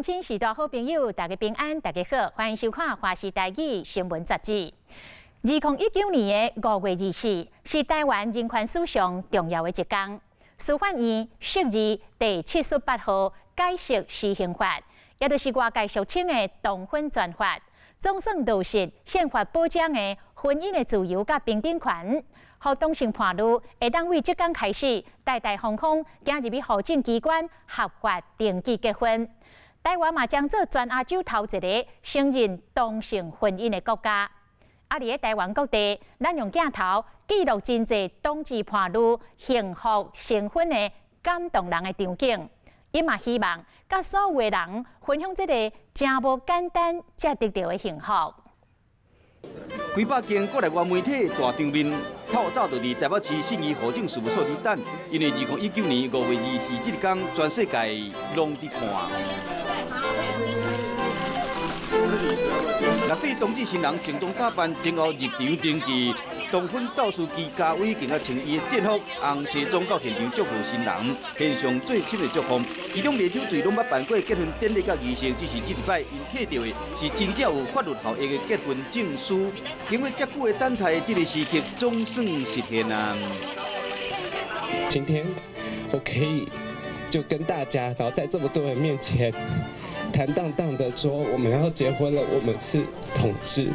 親時代好朋友，大家平安，大家好，歡迎收看《華視台語新聞雜誌》。2019年的5月24是台灣人權史上重要的一天。司法院釋字第748號解釋施行法，也就是外界俗稱的同婚專法，總算落實憲法保障的婚姻的自由佮平等權，予同性伴侶會當為這工開始，大大方方行入去戶政機關合法登記結婚。台灣嘛將做全亞洲頭一个承認同性婚姻的國家。啊！佇咧台灣各地，咱用鏡頭記錄真濟同志伴侶幸福成婚的感動人的場景。伊嘛希望佮所有的人分享這个誠無簡單才得著的幸福。幾百間國內外媒體大場面，透早就佇台北市信義戶政事務所佇等，因為2019年5月24這一天，全世界攏佇看。六對同志新人盛裝打扮，前後入場登記，同婚鬥士祁家威更加穿伊的戰服，紅西裝到現場祝賀新人，獻上最深的祝福。其中袂手喙攏捌辦過結婚典禮佮儀式，只是這一擺𪜶提著的是真正有法律效益的結婚證書。經過遮久的等待，這个時刻總算實現啊！今天我可以就跟大家，然後在這麼多人面前，坦蕩蕩的說我們要結婚了，我們是同志。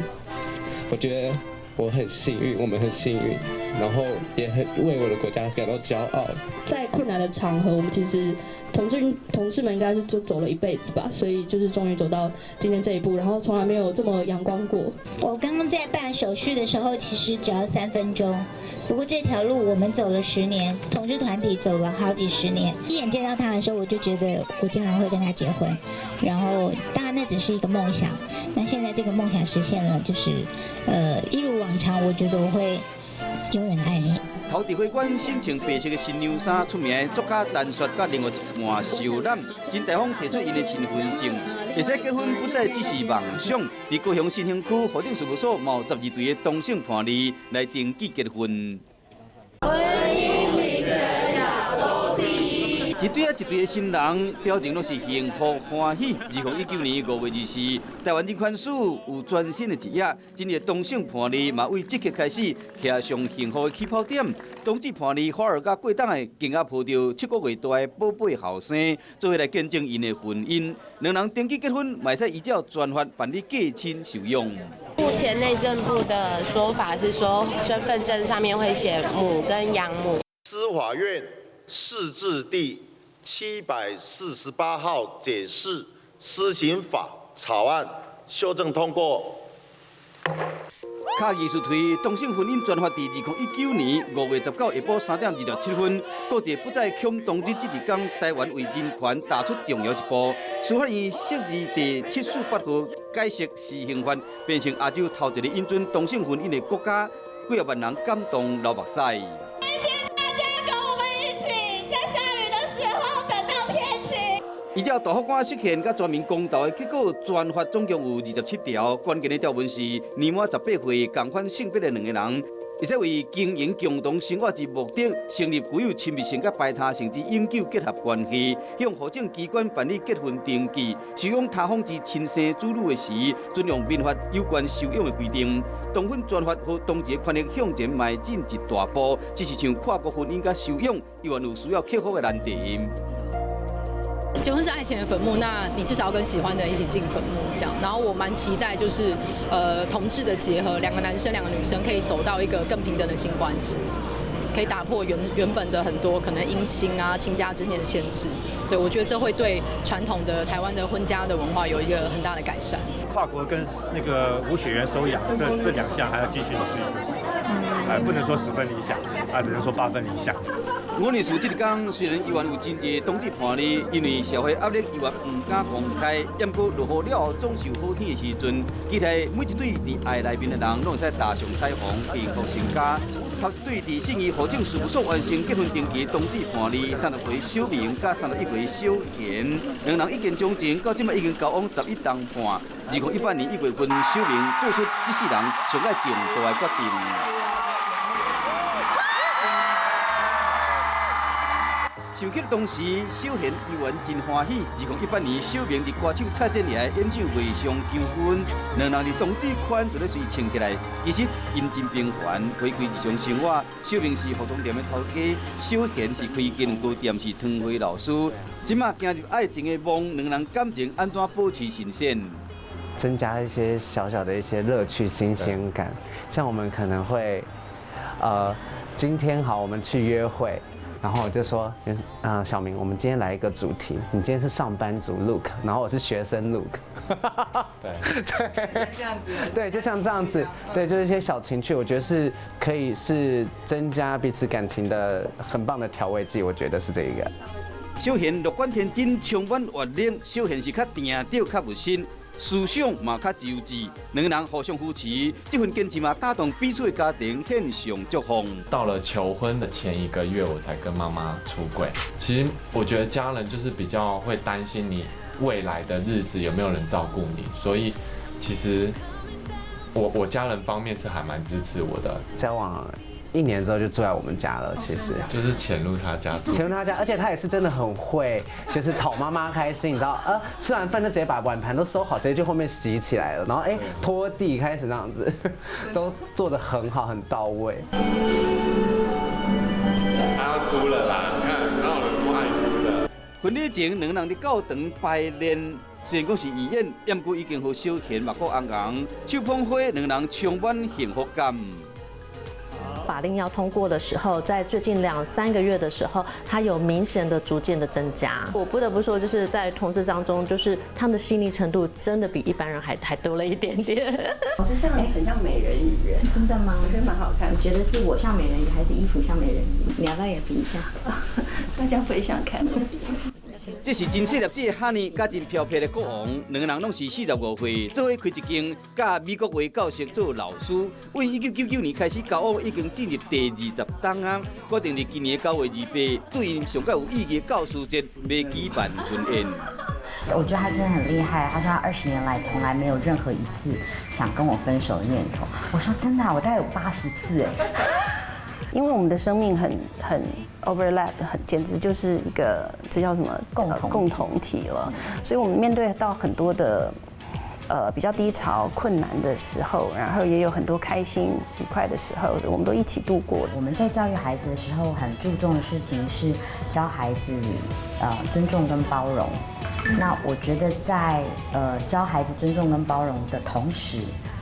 我覺得我很幸運，我們很幸運，然後也很為我的國家感到驕傲。在困難的場合，我們其實同志們應該是就走了一輩子吧，所以就是終於走到今天這一步，然後從來沒有這麼陽光過。我剛剛在辦手續的時候，其實只要3分鐘。不過這條路我們走了10年，同志團體走了好幾十年。一眼見到他的時候，我就覺得我將來會跟他結婚。然後當然那只是一個夢想，那現在這個夢想實現了，就是一如往常，我覺得我會永遠愛你。頭佇會館身穿白色的新娘衫出名的作家陳雪佮另外一半秀蘭，真大方提出𪜶的身份證，會使結婚不再只是夢想。佇高雄信興區戶政事務所，嘛有12對的同性伴侶來登記結婚。婚姻平權亞洲第一。一對仔一對的新人，表情攏是幸福歡喜。2019年5月24，台灣人權史有全新的一頁，這个同性伴侶嘛為這刻開始，踏上幸福的起跑點。同志伴侶花兒佮過冬的更加抱著7個月大的寶貝後生，做伙來見證𪜶的婚姻。兩人登記結婚，嘛會使依照專法辦理繼親收養。目前內政部的說法是說，身份證上面會寫母跟養母。司法院釋字第748號解釋施行法草案修正通過。卡藝術推同性婚姻專法，佇2019年5月19下晡3點27分，國際不再恐同日這一天，台灣為人權踏出重要一步。司法院釋字第748號解釋施行法，變成亞洲頭一个允准同性婚姻的國家，幾仔萬人感動流目屎。謝謝大家跟我們一起在下雨的時候等到天晴。依照大法官釋憲佮全民公投的結果，專法總共有27條，關鍵的條文是年滿18歲、仝款性別的兩个人，會使為經營共同生活之目的，成立具有親密性佮排他性之永久結合關係，向戶政機關辦理結婚登記，收養他方之親生子女的時，準用民法有關收養的規定。同婚專法予同志權益向前邁進一大步，只是像跨國婚姻佮收養，依然有需要克服的難題。結婚是愛情的墳墓，那你至少要跟喜歡的人一起進墳墓，這樣。然後我蠻期待，就是同志的結合，兩個男生兩個女生可以走到一個更平等的性關係，可以打破原本的很多可能姻親啊、親家之間的限制。對，我覺得這會對傳統的台灣的婚家的文化有一個很大的改善。跨國跟那個無血緣收養這兩項還要繼續努力，就是，不能說10分理想，啊，只能說8分理想。五年數這一天，雖然猶原有真濟同志伴侶，因為社會壓力猶原毋敢公開。毋過落雨了後總是有好天的時陣，期待每一對佇愛內面的人，攏會使踏上彩虹，幸福成家。頭一對佇信義戶政事務所完成結婚登記，同志伴侶30歲小明佮31歲小賢，兩人一見鍾情，到這擺已經交往11冬半。2018年1月份，小明做出這世人上愛重大的決定。想起當時，小賢依然真歡喜。2018年，小明佇歌手蔡健雅演唱會上求婚，兩人佇同志圈就咧隨穿起來。其實𪜶真平凡，回歸日常生活。小明是服裝店的頭家，小賢是開健糕店，是糖花老師。這馬行入愛情的夢，兩人感情按怎保持新鮮？增加一些小小的一些樂趣、新鮮感。像我們可能會，今天好，我們去約會。然後我就說，啊，小明，我們今天來一個主題，你今天是上班族 look，然後我是學生 look。對對，這樣子。對，就像這樣子，對，就是一些小情趣，我覺得是可以是增加彼此感情的很棒的調味劑，我覺得是這一個。小賢樂觀天真，充滿活力。小賢是較定調、較無心，思想嘛較自由自，兩個人互相扶持，這份堅持嘛打動彼此的家庭，獻上祝福。到了求婚的前一個月，我才跟媽媽出櫃。其實我覺得家人就是比較會擔心你未來的日子有沒有人照顧你，所以其實我家人方面是還蠻支持我的。交往一年之後就住在我們家了，其實就是潛入他家住，潛入他家，而且他也是真的很會，就是討媽媽開心，你知道？吃完飯就直接把碗盤都收好，直接去後面洗起來了，然後拖地開始那樣子，都做得很好，很到位。他要哭了啦！你看，哪有人不愛哭的？婚禮前兩人佇教堂排練，雖然講是預演，不過已經予小賢目骨紅紅，手捧花，兩人充滿幸福感。法令要通過的時候，在最近兩三個月的時候，它有明顯的逐漸的增加。我不得不說，就是在同志當中，就是他們的細膩程度真的比一般人還多了一點點。我覺得這樣很像美人魚，真的嗎？我覺得蠻好看。你覺得是我像美人魚，還是衣服像美人魚？你要不要也比一下？大家不會想看。這是真細粒子的哈尼，佮真飄飄的國王，兩个人攏是45歲，做伙開一間佮美國話教室做老師。為1999年開始交往，已經進入第20冬啊！決定佇今年9月28，對𪜶上蓋有意義的教師節，欲舉辦婚宴。我覺得他真的很厲害，他說他20年來從來沒有任何一次想跟我分手的念頭。我說真的啊，我大概有80次哎。因為我們的生命很 overlap，很簡直就是一個這叫什麼共同體了。所以，我們面對到很多的比較低潮、困難的時候，然後也有很多開心、愉快的時候，我們都一起度過。我們在教育孩子的時候，很注重的事情是教孩子尊重跟包容。那我覺得在教孩子尊重跟包容的同時，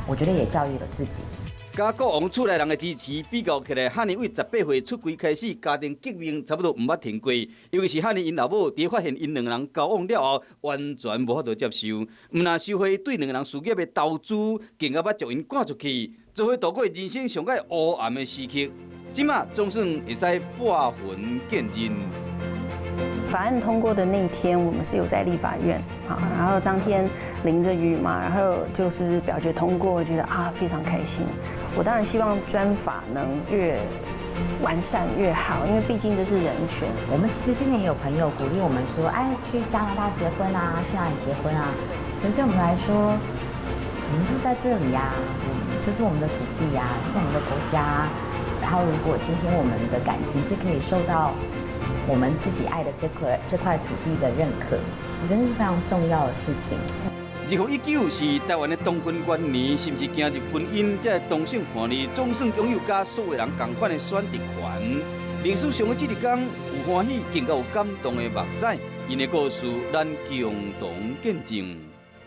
我覺得也教育了自己。佮國王厝內人的支持比較起來，哈尼為18歲出櫃開始，家庭革命差不多毋捌停過。尤其是哈尼𪜶老母，佇發現𪜶兩人交往了後，完全無法度接受。毋但收回對兩人事業的投資，更加欲將𪜶趕出去，做伙度過人生上蓋烏暗的時刻。這馬總算會使撥雲見日。法案通過的那一天，我們是有在立法院啊，然後當天淋着雨嘛，然後就是表決通過，覺得啊非常開心。我當然希望專法能越完善越好，因為畢竟這是人權。我們其實之前也有朋友鼓勵我們說，哎，去加拿大結婚啊，去哪裡結婚啊？可是對我們來說，我們就在這裡呀，這是我們的土地呀，這是我們的國家。然後如果今天我們的感情是可以受到我們自己愛的這塊土地的認可，我覺得是非常重要的事情。2019是台灣的同婚元年，是毋是行入婚姻，這个同性伴侶總算擁有佮所有人仝款的選擇權。歷史上的這一天，有歡喜，更加有感動的目屎，𪜶的故事，咱共同見證。